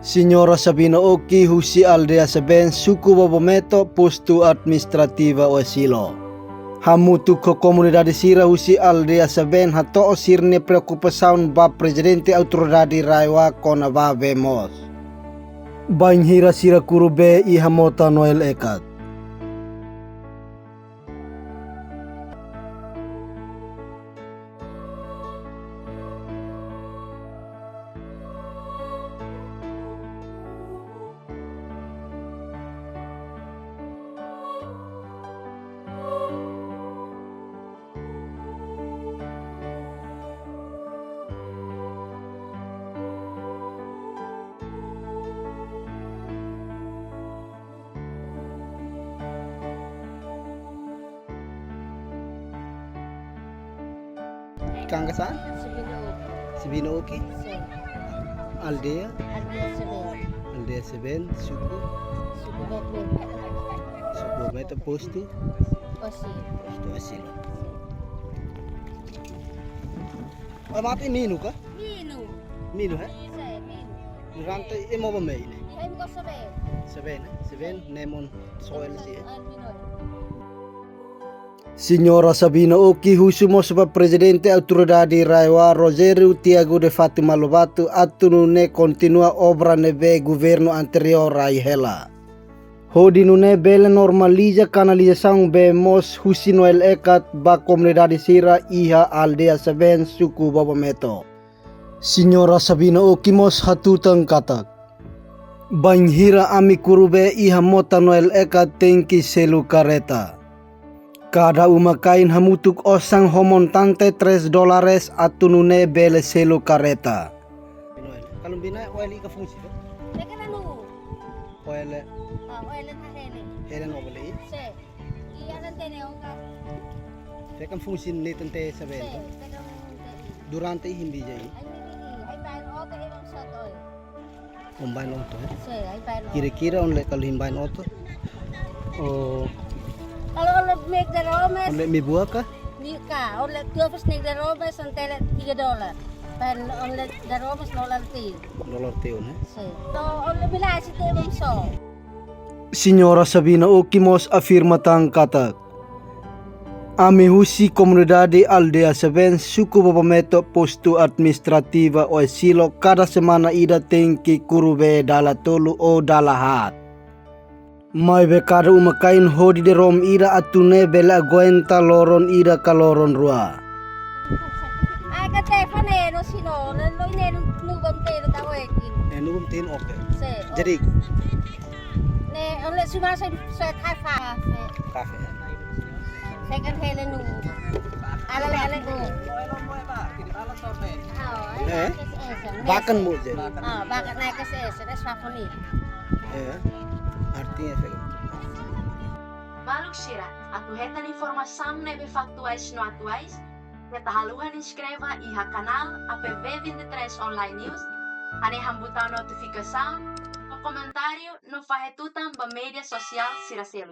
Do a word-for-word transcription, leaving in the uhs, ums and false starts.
Señora Sabina Oki husi Aldeia Seben, suku Bobometo, postu administrativa Oesilo, hamutuk ho komunidade sira husi Aldeia Seben hato'o sira-nia preokupasaun ba Prezidente Autoridade RAEOA kona-ba bee moos, bainhira sira kuru bee iha mota Noel Ekat. Kanga saan? Sabina Oki. Sabina Oki? Sin. Aldeia? Aldeia Seben. Aldeia Seben, suku? Suku Bobometo. Suku Bobometo, postu? Oesilo. Postu Oesilo. Oh, maaf, ini minu kah? Minu. Minu, eh? Sin, minu. Durante ema ba mai ne'e? Iha ema Seben. Seben, eh? Seben, ne'e mós soal sih, eh? Ai, minu. Señora Sabina Oki husu mós ba Prezidente Autoridade RAEOA, Rogério Tiago de Fátima Lobato, atu nune'e kontinua obra ne'ebé governu anteriór rai hela, hodi nune'e bele normaliza kanalizasaun bee moos husi Noel Ekat ba komunidade sira iha Aldeia Seben, suku Bobometo. Señora Sabina Oki mós hatutan katak, bainhira ami kuru bee iha mota Noel Ekat tenke selu karreta. Kada uma-kain hamutuk osan ho montante tres dólares atu nune'e bele selu karreta. Kalau bina, oele ika fungsi, toh? Oele. Ah, oele ta hele. Hele no bele? Sin. Iha nan tene oka. Fekan fungsi ne'e tente Seben, toh? Sin, fekan tente. Durante iha imi-nia? Ai, imi-nia, ai bain oto e bang sot oi. Imi bain oto, eh? Sin, ai bain oto. Kira-kira oan-lek kalau imi bain oto? Oh. Kalau oan-lek mek daromes. Oan-lek mei-boa ka? Nika, oan-lek tuafas nek daromes, oan-lek tiga dolar. Bain oan-lek daromes dolar telu. Dolar telu, eh? Sin. To'o oan-lek milasi te bang so. Señora Sabina Oki mós afirma tan katak, ami husi komunidade Aldeia Seben, suku Bobometo, postu administrativa Oesilo, kada semana ida tenke kuru bee dala tolu ou dala haat. Maibé kada uma-kain hodi daroom ida atu nune'e bele aguenta loron ida ka loron rua. Ai ka telefone no sino, no, no ine no, no bom te no ta wekin. Eh, no bom te no, oke. Sin, oh. Jadi? Ne'e, oan-lek suma so, so kafe. Kafe. Fekan hele no. Ala le, ala le. Oh, eh, eh, bakan mo je. Ah, bakan na ke se, se, se, safoni. Eh, artinya fekan. Maluk sira, atu hetan informasaun ne'ebé faktuais no atuais, keta haluha inskreve iha kanál A P V vinte e três Online News, hanehan butaun notifikasaun, no komentáriu, no fahe tutan ba média sosiál sira seluk.